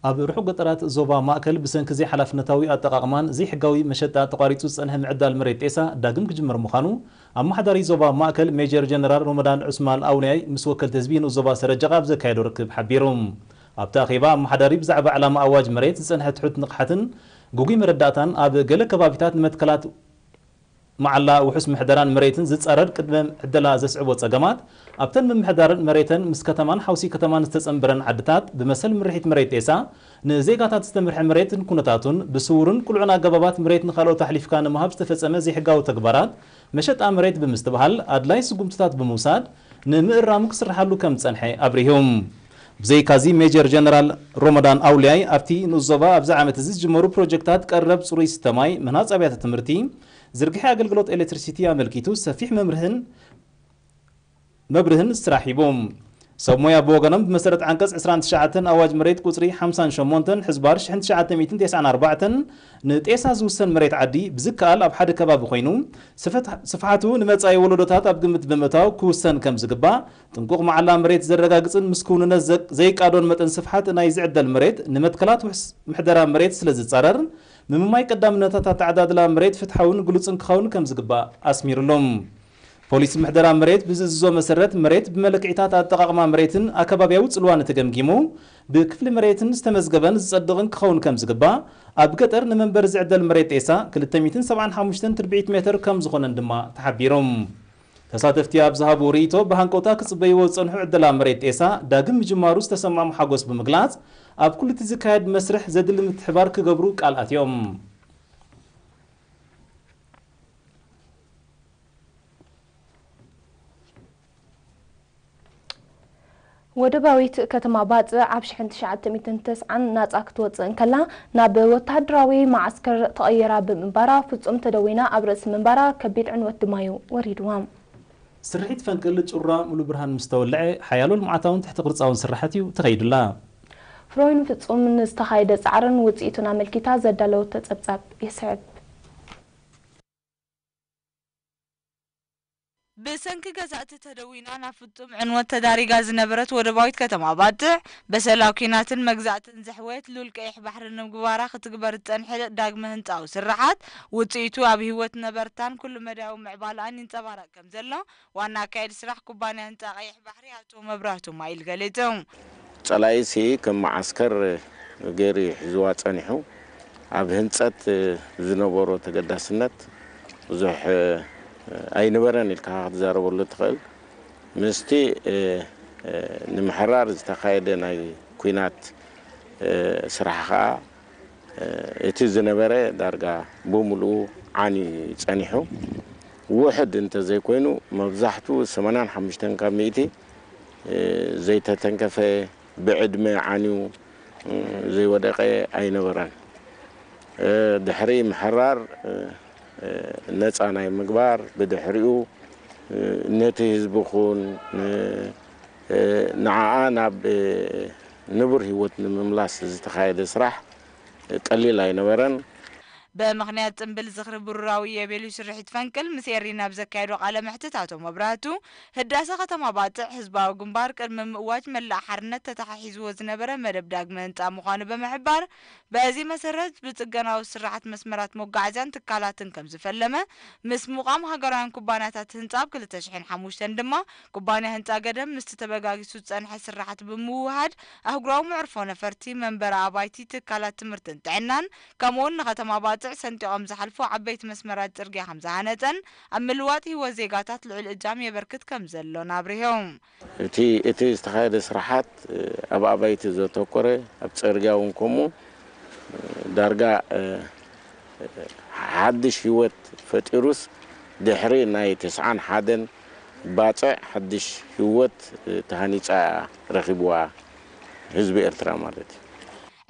ኣብ ርሑቕ ገጠራት ዞባ ማእከል ብሰንኪ ዘይሓላፍነታዊ ኣጠቓቕማን ዘይሕጋዊ መሸጣ ተቋሪጹ ዝጸንሐ ምዕዳል መሬት ጤሳ ዳግም ክጅመር ምዃኑ ኣመሓዳሪ ዞባ ማእከል ሜጀር ጀነራል ሮመዳን ዑስማን ኣውልያይ ምስ ወከልቲ ህዝቢ ንኡስ ዞባ ሰረጀቓ ኣብ ዘካየዶ ርክብ ሓቢሩ። ኣብቲ ኣኼባ ኣመሓዳሪ ብዛዕባ ዕላማ ኣዋጅ መሬት ዝጸንሐ ትሑት ንቕሓትን ግጉይ መረዳእታን ኣብ ገለ ከባቢታት ንመትከላት መዓላ ውሑስ ምሕደራን መሬትን ዝጻረር ቅድመ ዕደላ ዘስዕቦ ጸገማት ኣብተን ምምሕዳር መሬተን ምስ ከተማን ሓውሲ ከተማን ዝተጸንበረን ዓድታት ብመሰል ምርሒት መሬት ጤሳ ንዜጋታት ዝተምርሐ መሬትን ኩነታቱን ብስውርን ቅሉዕን ኣገባባት መሬት ንኻልኦት ኣሕሊፍካ ንምሃብ ዝተፈጸመ ዘይሕጋዊ ተግባራት መሸጣ መሬት ብምስትብሃል ኣድላይ ስጉምትታት ብምውሳድ ንምእራሙ ክስርሓሉ ከም ዝጸንሐ ኣብሪሁ። ብዘይካዚ ሜጀር ጀነራል ሮመዳን ኣውልያይ ኣብቲ ንኡስ ዞባ ኣብዚ ዓመት እዚ ዝጅመሩ ፕሮጀክታት ቀረብ ጽሩይ ስተ ማይ፣ ምህናጽ ኣብያተ ትምህርቲ፣ ዝርግሐ ኣገልግሎት ኤሌክትሪሲቲ ኣመልኪቱ ሰፊሕ መምርህን መብርህን ስራሕ ሂቡ። ሰብ ሞያ ብወገኖም ብመሰረት ዓንቀጽ ዕስራን ትሽዓተን ኣዋጅ መሬት ቁጽሪ ሓምሳን ሸሞንተን ሕዝባር ሽሕን ትሽዓተ ሚእትን ተስዓን ኣርባዕተን ንጤሳ ዝውሰን መሬት ዓዲ ብዝከኣል ኣብ ሓደ ከባቢ ኮይኑ ስፈት-፣ ስፍሓቱ ንመጻኢ ወለዶታት ኣብ ግምት ብምእታው ክውሰን ከም ዝግባእ ጥንቁቕ መዓላ መሬት ዘረጋግጽን ምስ ክውንነት ዘ-፣ ዘይቃዶን መጠን ስፍሓት ናይ ዝዕደል መሬት ንመትከላት ውሕስ ምሕደራ መሬት ስለ ዝጻረር ምምማይ ቀዳምነታት ኣተዓዳድላ መሬት ፍትሓውን ግሉጽን ክኸውን ከም ዝግባእ ኣስሚሩሎም። ፖሊሲ ምሕደራ መሬት ብዝእዝዞ መሰረት መሬት ብመለክዒታት ኣጠቓቕማ መሬትን ኣከባብያዊ ጽልዋን ተገምጊሙ ብክፍሊ መሬትን ዝተመዝገበን ዝጸድቕን ክኸውን ከም ዝግባእ ኣብ ገጠር ንመንበሪ ዝዕደል መሬት ጤሳ ክልተ ሚእትን ሰብዓን ሓሙሽተን ትርብዒት ሜትር ከም ዝኾነን ድማ ተሓቢሩ። ተሳተፍቲ ኣብ ዝሃብዎ ርእይቶ ብሃንቀውታ ክጽበይዎ ዝጸንሑ ዕደላ መሬት ጤሳ ዳግም ምጅማሩ ዝተሰምዖም ሓጎስ ብምግላጽ ኣብ ኩሉ እቲ ዝካየድ መስርሕ ዘድሊ ምትሕባር ክገብሩ ቃል ኣትዮም። ወደባዊት ከተማ ባጽዕ ኣብ ሽሕን ትሽዓተ ሚእትን ተስዓን ናጻ ክትወጽእ እንከላ ናብ ወተሃደራዊ መዓስከር ተቐይራ ብምንባራ ፍጹም ተደዊና ኣብ ርእሲ ምንባራ ከቢድ ዕንወት ድማዩ ወሪድዋ። ስርሒት ፈንቅል ጩራ ሙሉ ብርሃን ምስ ተወልዐ ሓያሎ ልምዓታውን ትሕቲ ቅርጻውን ስራሓት እዩ ተኸይዱላ። ፍሮይን ፍጹም ንዝተኻየደ ጻዕርን ውጽኢቱን ኣመልኪታ ዘዳለወቶ ጸብጻብ ይስዕብ። ብሰንኪ ገዛእቲ ተደዊና ናብ ፍጹም ዕንወት ተዳሪጋ ዝነበረት ወደባዊት ከተማ ባጽዕ፣ በሰላ ኲናትን መግዛእትን ዘሕወየት ሉል ቀይሕ ባሕሪ ንምግባራ ክትግበር ዝጸንሐ ዳግመ ህንጻዊ ስርሓት ውጽኢቱ ኣብ ህይወት ነበርታን ኩሉ መዳያዊ ምዕባለኣን ይንጸባረቕ ከም ዘሎ ዋና ኣካያዲ ስራሕ ኩባንያ ህንጻ ቀይሕ ባሕሪ ኣቶ መብራህቱ ማይል ገሊጹ። ጸላኢሲ ከም መዓስከር ገይሩ እዩ ሒዝዋ ጸኒሑ። ኣብ ህንጸት ዝነበሮ ተገዳስነት ብዙሕ ኣይነበረን ኢልካ ክትዛረበሉ ትኽእል። ምስቲ ንምሕራር ዝተኻየደ ናይ ኲናት ስራሕ ኸኣ እቲ ዝነበረ ዳርጋ ብምሉኡ ዓንዩ እዩ ጸኒሑ። ውሕድ እንተዘይኮይኑ መብዛሕትኡ ሰማንያን ሓሙሽተን ካብ ሚእቲ ዘይተተንከፈ፣ ብዕድመ ዓንዩ ዘይወደቐ ኣይነበረን። ድሕሪ ምሕራር ነጻ ናይ ምግባር፣ ብድሕሪኡ ነቲ ህዝቢ ኹን ንዓኣ ናብ ንቡር ህይወት ንምምላስ ዝተኻየደ ስራሕ ቀሊል ኣይነበረን። ብምኽንያት ጽምብል ዝኽሪ ብሩራዊ ኢዮቤልዩ ስርሒት ፈንቅል ምስ ኤሪና ኣብ ዘካየዶ ቃለ መሕትት ኣቶ መብራህቱ፣ ህዳሰ ከተማ ባጽዕ ህዝባዊ ግንባር ቅድሚ ምእዋጅ መላእ ሓርነት ተተሓሒዝዎ ዝነበረ መደብ ዳግመ ህንጻ ምዃኑ ብምሕባር፣ በዚ መሰረት ብጽገናዊ ስርሓት መስመራት መጓዓዝያን ትካላትን ከም ዝፈለመ፣ ምስ ምቋም ሃገራውያን ኩባንያታት ህንጻ ኣብ ክልተ ሽሕን ሓሙሽተን ድማ ኩባንያ ህንጻ ገደም ምስቲ ተበጋጊሱ ዝጸንሐ ስርሓት ብምውህሃድ ኣህጉራዊ መዕርፎ ነፈርቲ፣ መንበሪ ኣባይቲ፣ ትካላት ትምህርትን ጥዕናን ከምኡውን ንከተማ ባጽዕ ሰንጢቖም ዝሓልፉ ዓበይቲ መስመራት ጽርግያ ከም ዝሃነጸን ኣብ ምልዋጥ ህይወት ዜጋታት ልዑል እጃም የበርክት ከም ዘሎን ኣብሪሆም። እቲ እቲ ዝተኻየደ ስራሓት ኣብ ኣባይቲ ዘተኮረ፣ ኣብ ጽርግያ እውን ከምኡ ዳርጋ ሓድሽ ህይወት ፈጢሩስ ድሕሪ ናይ ተስዓን ሓደን ባጽዕ ሓድሽ ህይወት ተሃኒጻ እያ ረኺብዋ ህዝቢ ኤርትራ ማለት እዩ።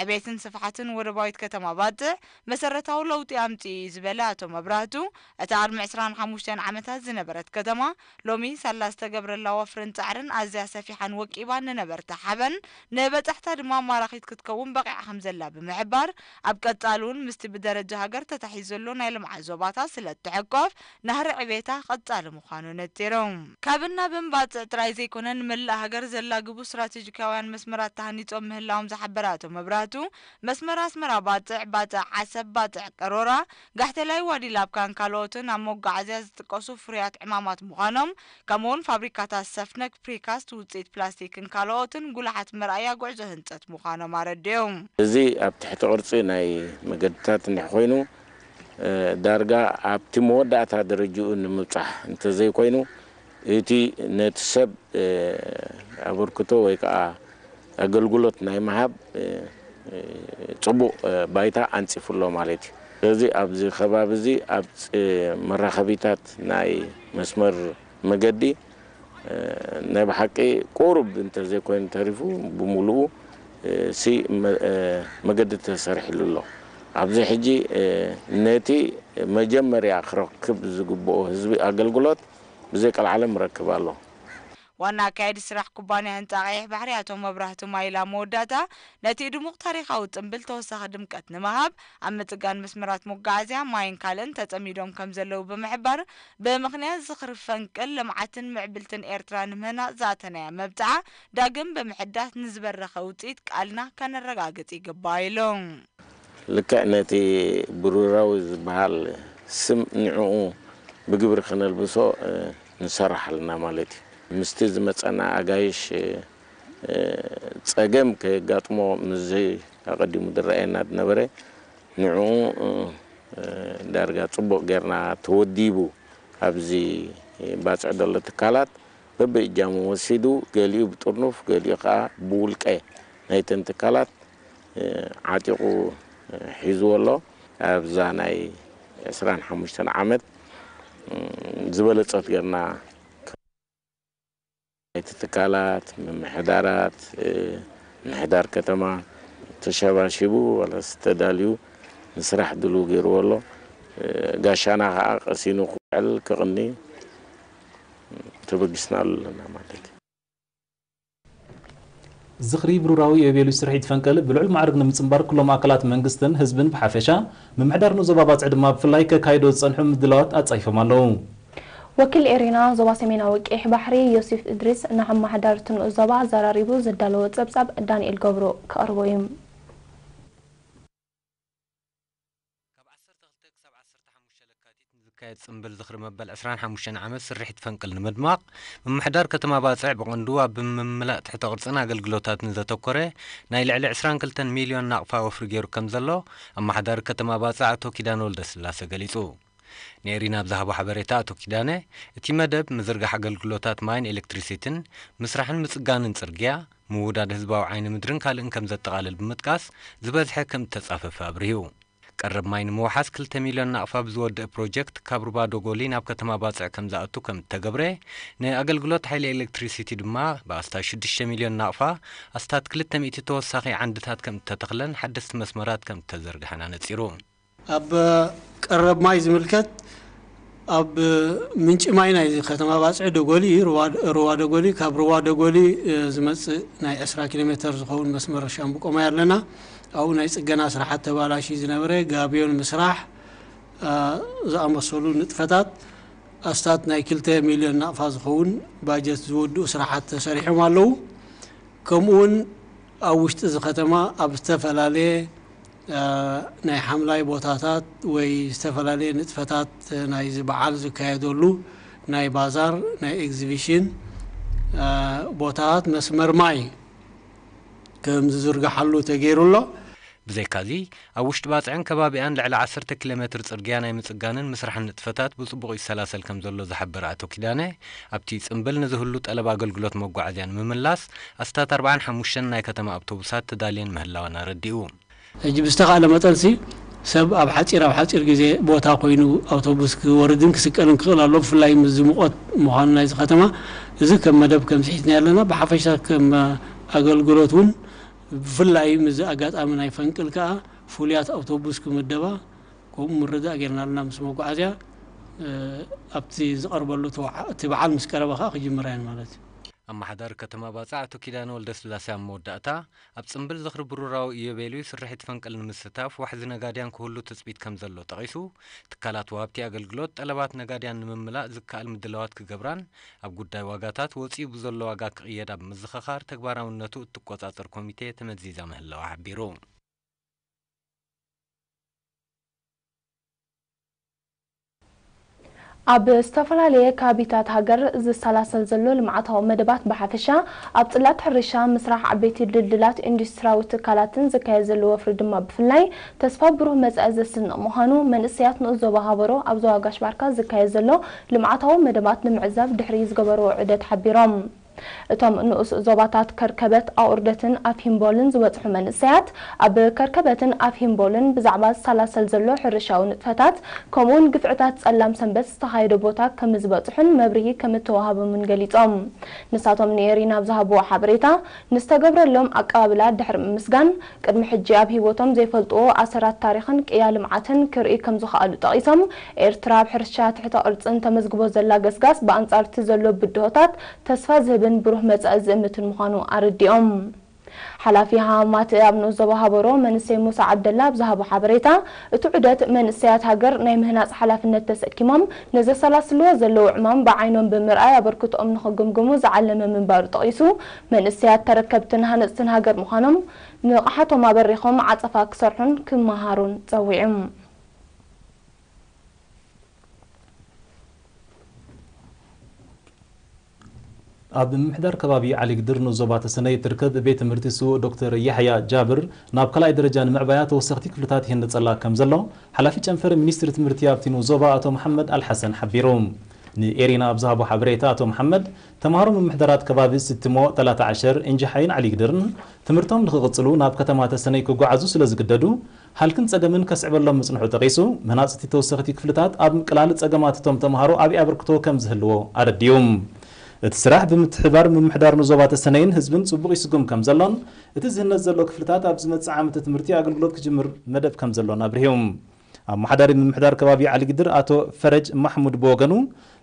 ዕቤትን ስፍሓትን ወደባዊት ከተማ ባጽዕ መሰረታዊ ለውጢ ኣምጺኡ እዩ ዝበለ ኣቶ መብራህቱ፣ እታ ቅድሚ ዕስራን ሓሙሽተን ዓመታት ዝነበረት ከተማ ሎሚ ሳላ ዝተገብረላ ወፍርን ጻዕርን ኣዝያ ሰፊሓን ወቂባን ንነበርታ ሓበን ንበጻሕታ ድማ ማራኺት ክትከውን በቒዓ ከም ዘላ ብምሕባር፣ ኣብ ቀጻሊ እውን ምስቲ ብደረጃ ሃገር ተታሒዙ ዘሎ ናይ ልምዓት ዞባታት ስለ እትሕቆፍ ናህሪ ዕቤታ ቀጻሊ ምዃኑ ነጺሩ። ካብን ናብን ባጽዕ ጥራይ ዘይኮነ ንመላእ ሃገር ዘላግቡ ስትራቴጂካውያን መስመራት ተሃኒጾም ምህላዎም ዝሓበረ ኣቶ መብራህቱ፣ መስመር ኣስመራ ባጽዕ፣ ባጽዕ ዓሰብ፣ ባጽዕ ቀሮራ፣ ጋሕተላይ ዋዲ ላብካን ካልኦትን ኣብ መጓዓዝያ ዝጥቀሱ ፍርያት ዕማማት ምዃኖም፣ ከምኡውን ፋብሪካታት ሰፍነግ ፕሪካስት ውፅኢት ፕላስቲክን ካልኦትን ጉልሓት መርኣያ ጉዕዞ ህንፀት ምዃኖም ኣረዲኦም። እዚ ኣብ ትሕቲ ቅርጺ ናይ መገድታት እንድሕር ኮይኑ፣ እ፣ ዳርጋ ኣብቲ መወዳእታ ደረጃኡ ንምብጻሕ እንተዘይኮይኑ፣ እቲ ነቲ ሰብ፣ እ፣ ኣበርክቶ ወይ ከዓ ኣገልግሎት ናይ ምሃብ፣ እ፣ እ፣ ጽቡቕ፣ እ፣ ባይታ ኣንጺፉ ኣሎ ማለት እዩ። ስለዚ ኣብዚ ከባቢ እዚ ኣብ ጽ-፣ መራኸቢታት ናይ መስመር መገዲ፣ እ፣ ናይ ብሓቂ ቁሩብ እንተዘይኮይኑ ተሪፉ ብምሉኡ፣ እ፣ ሲ መ-፣ እ፣ መገዲ ተሰሪሕሉ ኣሎ። ኣብዚ ሕጂ፣ እ፣ ነቲ መጀመርያ ክረክብ ዝግብኦ ህዝቢ ኣገልግሎት ብዘይ ቀልዓለም ይረክብ ኣሎ። ዋና ኣካያዲ ስራሕ ኩባንያ ህንፃ ቀይሕ ባሕሪ ኣቶ መብራህቱ ማይላ መወዳእታ፣ ነቲ ድሙቕ ታሪኻዊ ጽምብል ተወሳኺ ድምቀት ንምሃብ፣ ኣብ ምጽጋን መስመራት መጓዓዝያ፣ ማይን ካልእን ተጸሚዶም ከም ዘለዉ ብምሕባር፣ ብምኽንያት ዝኽሪ ፈንቅል ልምዓትን ምዕብልትን ኤርትራ ንምህናጽ ዝኣተናያ መብጽዓ ዳግም ብምሕዳስ ንዝበረኸ ውጽኢት ቃልና ከነረጋግጽ ይግባእ ኢሉ። ልክዕ ነቲ ብሩራዊ ዝበሃል ስም ንዕኡ ብግብሪ ከነልብሶ፣ እ፣ ንሰርሕ ኣለና ማለት እዩ። ምስቲ ዝመጸና ኣጋይሽ፣ እ፣ ጸገም ከየጋጥሞ ምስዚ ኣቐዲሙ ዝረኣየና ዝነበረ ንዕኡ፣ እ፣ ዳርጋ ጽቡቕ ጌርና ተወዲቡ ኣብዚ ባጽዕ ዘሎ ትካላት በብእጃሙ ወሲዱ፣ ገሊኡ ብጥርኑፍ፣ ገሊኡ ከኣ ብውልቀ ናይተን ትካላት፣ እ፣ ዓጢቑ፣ እ፣ ሒዝዎ ኣሎ። ኣብዛ ናይ ዕስራን ሓሙሽተን ዓመት፣ እ፣ ዝበለጸት ጌርና ናይቲ ትካላት፣ ምምሕዳራት፣ እ፣ ምምሕዳር ከተማ ተሸባሺቡ ዋላስ ተዳልዩ ንስራሕ ድልው ገይርዎ ኣሎ። እ፣ ጋሻና ከዓ ቀሲኑ ክውዕል ክቕኒ ተበጊስናሉ ኣለና ማለት እዩ። ዝኽሪ ብሩራዊ ኢዮቤልዩ ስርሒት ፈንቅል ብልዑል ማዕርግ ንምጽንባር ኩሎም ኣካላት መንግስትን ህዝብን ብሓፈሻ፣ ምምሕዳር ንኡስ ዞባ ባጽዕ ድማ ብፍላይ ከካይዶ ዝጸንሑ ምድላዋት ኣጻይፎም ኣለዉ። ወኪል ኤሪና ዞባ ሰሜናዊ ቀይሕ ባሕሪ ዮሲፍ እድሪስ ንኣመሓዳርቲ ንኡስ ዞባ ኣዘራሪቡ ዘዳለዎ ጸብጻብ ዳንኤል ገብሩ ክቐርቦ እዩ። ካብ ዓሰርተ ክልተ ክሳብ ዓሰርተ ሓሙሽተ ለካቲት ንዝካየድ ጽምብል ዝኽሪ መበል ዕስራን ሓሙሽተን ዓመት ስርሒት ፈንቅል ንምድማቕ፣ ምምሕዳር ከተማ ባጽዕ ብቐንዱ ኣብ ምምላእ ትሕተ ቅርጽን ኣገልግሎታትን ዘተኮረ ናይ ልዕሊ ዕስራን ክልተን ሚልዮን ናቕፋ ወፍሪ ገይሩ ከም ዘሎ ኣመሓዳሪ ከተማ ባጽዕ ኣቶ ኪዳነ ወልደስላሴ ገሊጹ። ንኤሪና ኣብ ዝሃቦ ሓበሬታ ኣቶ ኪዳነ፣ እቲ መደብ ምዝርጋሕ ኣገልግሎታት ማይን ኤሌክትሪሲቲን፣ ምስራሕን ምጽጋንን ጽርግያ፣ ምውዳድ ህዝባዊ ዓይኒ ምድርን ካልእን ከም ዘጠቓልል ብምጥቃስ፣ ዝበዝሐ ከም እተጻፈፈ ኣብሪሁ። ቀረብ ማይ ንምውሓስ ክልተ ሚልዮን ናቕፋ ብዝወድእ ፕሮጀክት ካብ ሩባ ዶጎሊ ናብ ከተማ ባጽዕ ከም ዝኣቱ ከም እተገብረ፣ ንኣገልግሎት ሓይሊ ኤሌክትሪሲቲ ድማ ብኣስታት ሽዱሽተ ሚልዮን ናቕፋ ኣስታት ክልተ ሚእቲ ተወሳኺ ዓንድታት ከም እተተኽለን ሓደስቲ መስመራት ከም እተዘርግሐን ኣነጺሩ። ኣብ ቀረብ ማይ ዝምልከት፣ ኣብ ምንጪ ማይ ናይ ከተማ ባጽዕ ደጎሊ፣ ሩባ፣ ሩባ ደጎሊ፣ ካብ ሩባ ደጎሊ፣ እ፣ ዝመጽእ ናይ ዕስራ ኪሎ ሜተር ዝኸውን መስመር ሻምብቆ ማይ ኣለና። ኣብኡ ናይ ጽገና ስራሓት ተባላሽዩ ዝነበረ ጋብዮ ንምስራሕ፣ እ፣ ዝኣመሰሉ ንጥፈታት ኣስታት ናይ ክልተ ሚልዮን ናቕፋ ዝኸውን ባጀት ዝወድኡ ስራሓት ተሰሪሖም ኣለዉ። ከምኡውን ኣብ ውሽጢ እዚ ከተማ ኣብ ዝተፈላለየ፣ እ፣ ናይ ሓምላይ ቦታታት ወይ ዝተፈላለየ ንጥፈታት ናይዚ በዓል ዝካየደሉ ናይ ባዛር፣ ናይ ኤግዚቢሽን፣ እ፣ ቦታታት መስመር ማይ ከም ዝዝርግሓሉ ተገይሩ ኣሎ። ብዘይካዚ፣ ኣብ ውሽጢ ባጽዕን ከባቢኣን ልዕሊ ዓሰርተ ኪሎ ሜትር ጽርግያ ናይ ምጽጋንን ምስራሕን ንጥፈታት ብጽቡቕ ይሰላሰል ከም ዘሎ ዝሓበረ ኣቶ ኪዳነ፣ ኣብቲ ጽምብል ንዝህሉ ጠለብ ኣገልግሎት መጓዓዝያ ንምምላስ፣ ኣስታት ኣርባዓን ሓሙሽተን ናይ ከተማ ኣውቶቡሳት ተዳልየን ምህላወን ኣረዲኡ። ሕጂ ብዝተኻእለ መጠንሲ፣ ሰብ ኣብ ሓጺር፣ ኣብ ሓጺር ግዜ ቦታ ኮይኑ ኣውቶቡስ ክወርድን ክስቀልን ክኽእል ኣሎ። ብፍላይ ምስዚ ሙቐት ምዃኑ ናይዚ ከተማ፣ እዚ ከም መደብ ከም ስሒትና ኣለና። ብሓፈሻ ከም ኣገልግሎት እውን፣ ብፍላይ ምስዚ ኣጋጣሚ ናይ ፈንቅል ከኣ፣ ፍሉያት ኣውቶቡስ ክምደባ፣ ከምኡ ምርዳእ ጌርና ኣለና ምስ መጓዓዝያ። እ፣ ኣብቲ ዝቐርበሉ እቲ ወዓ-፣ እቲ በዓል ምስ ቀረበ ከኣ ክጅምራ እየን ማለት እዩ። ኣመሓዳሪ ከተማ ባጽዕ ኣቶ ኪዳነ ወልደስላሴ ኣብ መወዳእታ፣ ኣብ ጽምብል ዝኽሪ ብሩራዊ ኢዮቤልዩ ስርሒት ፈንቅል ንምስታፍ ዋሕዚ ነጋድያን ክህሉ ትጽቢት ከም ዘሎ ጠቒሱ፣ ትካላት ወሃብቲ ኣገልግሎት ጠለባት ነጋድያን ንምምላእ ዝከኣል ምድላዋት ክገብራን፣ ኣብ ጉዳይ ዋጋታት ወጺኡ ብዘሎ ዋጋ ክቕየድ ኣብ ምዝኽኻር ተግባራውነቱ እትቆጻጸር ኮሚቴ ተመዚዛ ምህላዋ ሓቢሩ። ኣብ ዝተፈላለየ ከባቢታት ሃገር ዝሰላሰል ዘሎ ልምዓታዊ መደባት ብሓፈሻ፣ ኣብ ጽላት ሕርሻ፣ ምስራሕ ዓበይቲ ድልድላት፣ ኢንዱስትሪያዊ ትካላትን ዝካየድ ዘሎ ወፍሪ ድማ ብፍላይ ተስፋ ብሩህ መጻኢ ዘስንቕ ምዃኑ መንእሰያት ንኡስ ዞባ ሃበሮ ኣብ ዞባ ጋሽ ባርካ ዝካየድ ዘሎ ልምዓታዊ መደባት ንምዕዛብ ድሕሪ ዝገበርዎ ዑደት ሓቢሮም። እቶም ንኡስ ዞባታት ከርከበት፣ ኣቑርደትን ኣፍሂምቦልን ዝበጽሑ መንእሰያት፣ ኣብ ከርከበትን ኣፍሂምቦልን ብዛዕባ ዝሰላሰል ዘሎ ሕርሻዊ ንጥፈታት፣ ከምኡውን ግፍዕታት ጸላም ሰንበት ዝተኻየደ ቦታ ከም ዝበጽሑን መብርሂ ከም እተዋሃቦምን ገሊጾም። ንሳቶም ንኤሪና ኣብ ዝሃብዎ ሓበሬታ፣ ንዝተገብረሎም ኣቀባብላ ድሕሪ ምምስጋን፣ ቅድሚ ሕጂ ኣብ ህይወቶም ዘይፈልጥዎ ኣሰራት ታሪኽን ቅያ ልምዓትን ክርእዩ ከም ዝኸኣሉ ጠቒሶም፣ ኤርትራ ኣብ ሕርሻ ትሕተ ቅርጽን ተመዝግቦ ዘላ ገስጋስ ብኣንጻር እቲ ዘሎ ብድሆታት ተስፋ ዝህብን ብሩህ መጻኢ ዝእምትን ምዃኑ ኣረዲኦም። ሓላፊ ሃማማት ኣብ ንኡስ ዞባ ሃበሮ መንእሰይ ሙሳ ዓብደላ ኣብ ዝሃቦ ሓበሬታ፣ እቲ ዑደት መንእሰያት ሃገር ናይ ምህናጽ ሓላፍነት ተሰኪሞም ንዘሰላስልዎ ዘለዉ ዕማም ብዓይኖም ብምርኣይ ኣበርክቶኦም ንኽግምግሙ ዝዓለመ ምንባሩ ጠቒሱ፣ መንእሰያት ተረከብትን ሃነጽትን ሃገር ምዃኖም ንቕሓቶም ኣበሪኾም ዓጸፋ ክሰርሑን ክመሃሩን ጸዊዑ። ኣብ ምምሕዳር ከባቢ ዓሊግድር ንኡስ ዞባ ተሰነይ እትርከብ ቤት ትምህርቲ ስዉእ ዶክተር ያሕያ ጃብር ናብ ካልኣይ ደረጃ ንምዕባያ ተወሰኽቲ ክፍልታት ይህነጸላ ከም ዘሎ ሓላፊ ጨንፈር ሚኒስትሪ ትምህርቲ ኣብቲ ንኡስ ዞባ ኣቶ መሓመድ ኣልሓሰን ሓቢሩ። ንኤሪና ኣብ ዝሃቦ ሓበሬታ ኣቶ መሓመድ፣ ተምሃሮ ምምሕዳራት ከባቢ ስትሞ፣ ተላታ ዓሸር፣ እንጅሓይን ዓሊግድርን ትምህርቶም ንኽቕጽሉ ናብ ከተማ ተሰነይ ክጓዓዙ ስለ ዝግደዱ፣ ሃልክን ጸገምን ከስዕበሎም ምጽንሑ ጠቒሱ፣ ምህናጽ እቲ ተወሰኽቲ ክፍልታት ኣብ ምቅላል ጸገማት እቶም ተምሃሮ ዓቢ ኣበርክቶ ከም ዝህልዎ ኣረዲኡ። እቲ ስራሕ ብምትሕብባር ምምሕዳር ንኡስ ዞባ ተሰነይን ህዝብን ጽቡቕ ይስጉም ከም ዘሎን፣ እቲ ዝህነጽ ዘሎ ክፍልታት ኣብ ዝመጽእ ዓመተ ትምህርቲ ኣገልግሎት ክጅምር መደብ ከም ዘሎን ኣብሪሁ። ኣመሓዳሪ ምምሕዳር ከባቢ ዓሊግድር ኣቶ ፈረጅ ማሕሙድ ብወገኑ፣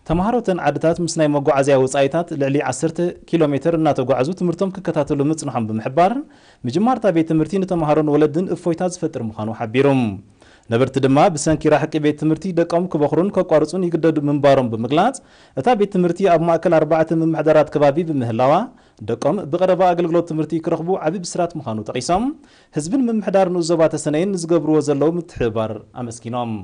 ተምሃሮ እተን ዓድታት ምስ ናይ መጓዓዝያ ወጻኢታት ልዕሊ ዓሰርተ ኪሎ ሜተር እናተጓዕዙ ትምህርቶም ክከታተሉ ምጽንሖም ብምሕባር፣ ምጅማር እታ ቤት ትምህርቲ ንተምሃሮን ወለድን እፎይታ ዝፈጥር ምዃኑ ሓቢሩ። ነበርቲ ድማ ብሰንኪ ራሕቂ ቤት ትምህርቲ ደቆም ክበኹሩን ከቋርጹን ይግደዱ ምንባሮም ብምግላጽ፣ እታ ቤት ትምህርቲ ኣብ ማእከል ኣርባዕተ ምምሕዳራት ከባቢ ብምህላዋ፣ ደቆም ብቐረባ ኣገልግሎት ትምህርቲ ክረኽቡ ዓቢ ብስራት ምዃኑ ጠቒሶም፣ ህዝብን ምምሕዳር ንኡስ ዞባ ተሰነይን ንዝገብርዎ ዘለዉ ምትሕብባር ኣመስጊኖም።